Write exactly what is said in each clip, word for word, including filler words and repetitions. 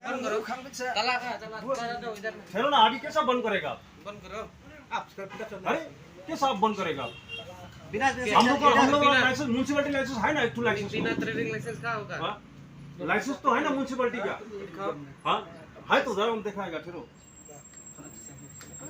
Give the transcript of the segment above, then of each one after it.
बंद करो। ताला कहाँ? ताला, ताला दो इधर में। ठहरो ना, अभी कैसा बंद करेगा? बंद करो। आप अरे, कैसा आप बंद करेगा? बिना, बिना, हम लोग का, हम लोग का बिना लाइसेंस, म्युनिसिपैलिटी लाइसेंस है ना, एक ठो लाइसेंस। बिना ट्रेडिंग लाइसेंस का होगा? हाँ? लाइसेंस तो है ना म्युनिसिपैलिटी का? दिखाओ। हाँ, है तो जरा हम दिखाएगा, ठहरो।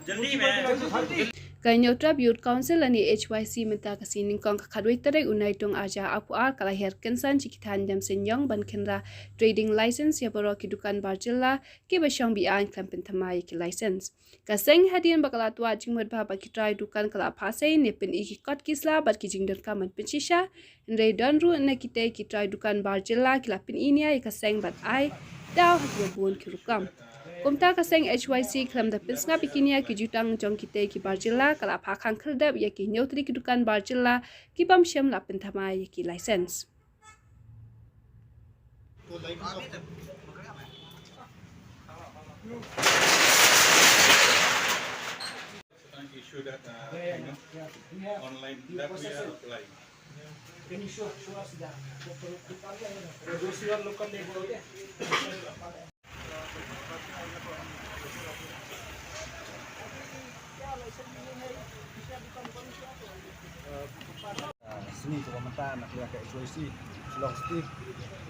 जल्दी में। Ka Hynñiewtrep Youth Council lane H Y C mynta ka sngi nyngkong ka khatwei tarik u Naitung arhajar arphew ar ka la hiar kynsan sha ki thaiñ Demseiñiong ban khynra trading license ïa baroh ki dukan bar jylla kiba shong be-aiñ khlem pynthymmai ïa ki license. Ka seng hadien ba ka la twad jingmut bha bad ki trai dukan ka la phah sei ne pyni ki kot ki sla bad ki jingdonkam ban pynshisha. Hynrei don ruh na kitei ki trai dukan bar jylla ki la pyni nia ïa ka seng ban ai daw ha kiba bun ki rukom. Kumta ka seng H Y C khlem da pynsngap ïa ki nia ki jutang jong kitei ki bar jylla ka la phah khang khyrdep ïa ki hynñiew tylli ki dukan bar jylla ki bym shym la pynthymmai ïa ki license. Issue that, uh, payment online that we are applying. Can you show, show us the, the, the, the, the, the, the, the, the, the, the, the, the, the, Ah, sngi kaba mynta na ka liang ka H Y C Shillong City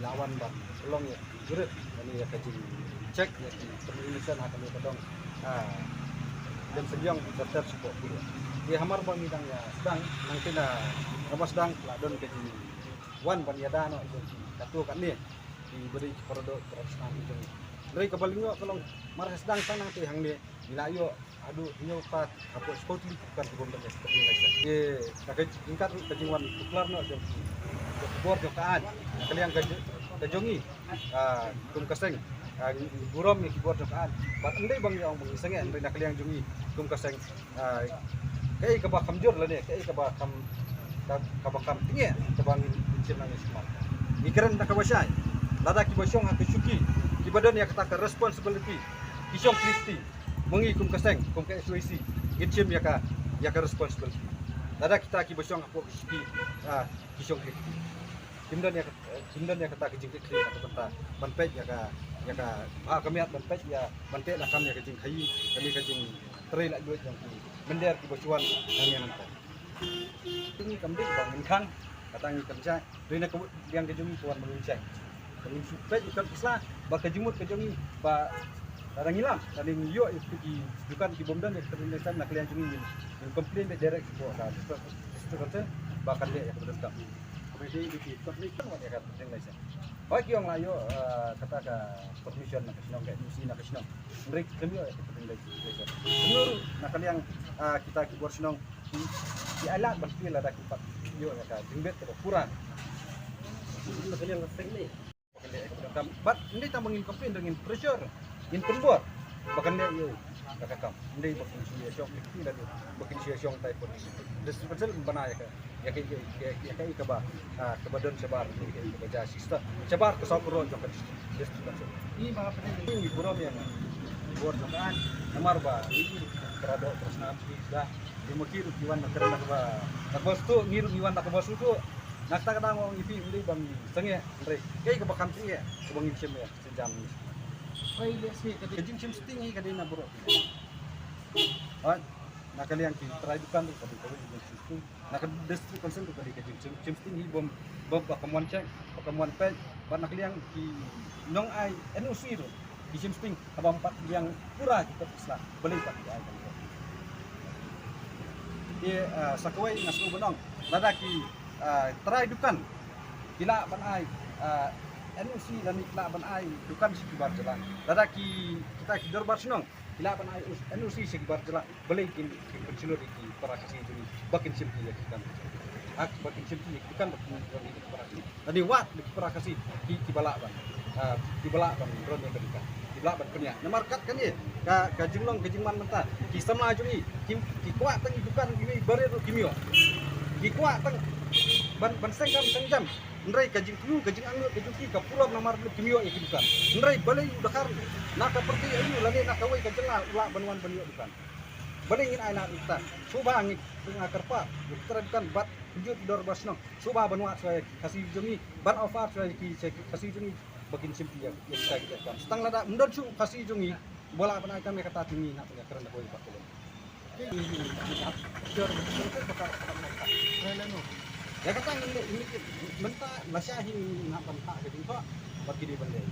la wan ban pynlong ïa ka jurit lane ïa ka jingcheck ïa ki permission ha kane ka dong, ah, Demseiñiong Daptar Sipok Puro. Te hamar ba ngi dang ïa sdang nangta na kaba sdang la don ka jingwan ban ïada noh ïa ki katto katne ki briew ki para doh para snam ki jong ngi. Hynrei kaba lyngngoh ka long mar ha sdang tang nangta hangne ngi la ïoh haduh hynñiew pat hapoh shiphew tylli ki dukan ki bym don ïa ka trading license. Te na ka jingkat ruh ka jingwan puklar noh jong ki, jong ki bor jong ka aiñ na ka liang ka jong, ka jong ngi, ah, kum ka seng, ah, ngi burom ïa ki bor jong ka aiñ. Bad ym dei ba ngi ong ba ngi sangeh, hynrei na ka liang jong ngi kum ka seng, ah, kaei kaba kham jur lane kaei kaba kham, ka, kaba kham tyngeh kaba ngi shim nang ngi sumar. Ngi kren da kaba shai, lada kiba shong ha ka shuki kiba don ïa kata ka responsibility ki shong khlieh kti. Ma ngi kum ka seng, kum ka H Y C, ngin shim ïa ka, ïa ka responsibility. Lada kita kiba shong hapoh ka shuki, ah, ki shong khlieh kti. Kim don ïa ka, kim don ïa kata ka jingkitkhlieh na ka bynta ban peit ïa ka, ïa ka bha ka miat, ban peit ïa, ban teh lakam ïa ka jingkhaii, kane ka jingtrei laitluid jong ki mynder kiba shu wan hangne mynta. Te ngi kam dei ba ngin khang, kata ngi kynjah. Dei na ka liang ka jong ngi ka wan ba ngin check, ba ngin shu peit ïa ka pisa bad ka jingmut ka jong ngi ba lada ngi lam, lada ngi ïoh ïa ki dukan ki bym don ïa ka trading license na ka liang jong ngi, ngin, ngin complain beit direct sha ka District, District Council ba kan leh ïa ka bynta. Kaba ïadei bad ki kot ni kan wan ïa ka trading license. Hooid ki ong la ïoh, eh, kata ka permission na ka shnong, ka N O C na ka shnong. Hynrei kim ïoh ïa ka trading license. Kumno ruh na ka liang, eh, kita ki bor shnong ki, ki ailad ban plie lada kim pat ïoh ïa ka jingbit kaba pura. Bad ym dei tang ba ngin complain, ngin pressure, ngin pynbor ba kan leh ïa ka kam. Ym dei ba kin shu ïa shong lynti lane ba kin shu ïa shong tai por. District Council ym bana ïa ka, ïa ka, ïa ka, ïa ka kaba, ah, kaba don shabar, ïa ka kaba jia shisha shabar ka saw klur jong ka District Council. Ngi burom ïa ngi bor jong ka aiñ namar ba ngi ki para doh para snam ki da, ngi ma ki ruh ki wan na kren da kaba, da kaba suk, ngi ruh ngi wan da kaba suk. Na kata ka daw ngi phi ym dei ba ngi sangeh, hynrei kaei kaba kham sangeh kaba ngin shim ïa ka jam ngi. Ka jingshim sting hi ka dei na baroh. Hooid, na ka liang ki trai dukan ruh ka dei ka jingshim sting. Na ka District Council ruh ka dei ka jingshim, shim sting hi bym, bym ba kam wan check, ba kam wan peit, bad na ka liang ki nong ai N O C ruh ki shim sting haba ym pat liang pura ki kot ki sla, balei pat ki ai ka. Te, ah, sa kawei nga sngewbha ban ong, lada ki, ah, trai dukan ki lah ban ai, ah, N O C lane ki lah ban ai dukan sha ki bar jylla. Lada ki, kita ki dorbar shnong ki lah ban ai N O C sha ki bar jylla, balei kin, kin pynshlur ïa ki para Khasi jong ngi ba kin shim ki ïa ki dukan. Hak ba kin shim ki ïa ki dukan ba kin ïa ki para Khasi. Lane wad ïa ki para Khasi ki, kiba lah ban, ah, kiba lah ban run ïa ka dukan, kiba lah ban pynïaid. Namar kat kane ka, ka jinglong ka jingman mynta ki samla jong ngi ki, ki kwah tang ïa ki dukan ki barit ruh kim ïoh. Ki kwah tang ban, ban seng kam seng jam. Hynrei ka jingthmu ka jingangnud ka jong ki ka pura namar ruh kim ïoh ïa ki dukan. Hynrei balei u dkhar na ka pyrthei aïu lane na kawei ka jylla u lah ban wan ban ïoh dukan. Balei ngin ai na ita. Shuwa ngi, nga kyrpad ïa ki trai dukan bad ki jong ki dorbar shnong, shuwa ban wad shuwa ïa ki Khasi jong ngi, ban offer shuwa ïa ki, sha ki Khasi jong ngi ba kin shim ïa kita ki kam. Tang lada ym don shuh phasi jong ngi, ba la pynai kam ïa kata te ngi hap ïa kren da kawei pat ka lem. Ïa kata ngi leh, ngi mynta lashai hi ngi hap ban phah ka jingthoh bad ki dei ban leh.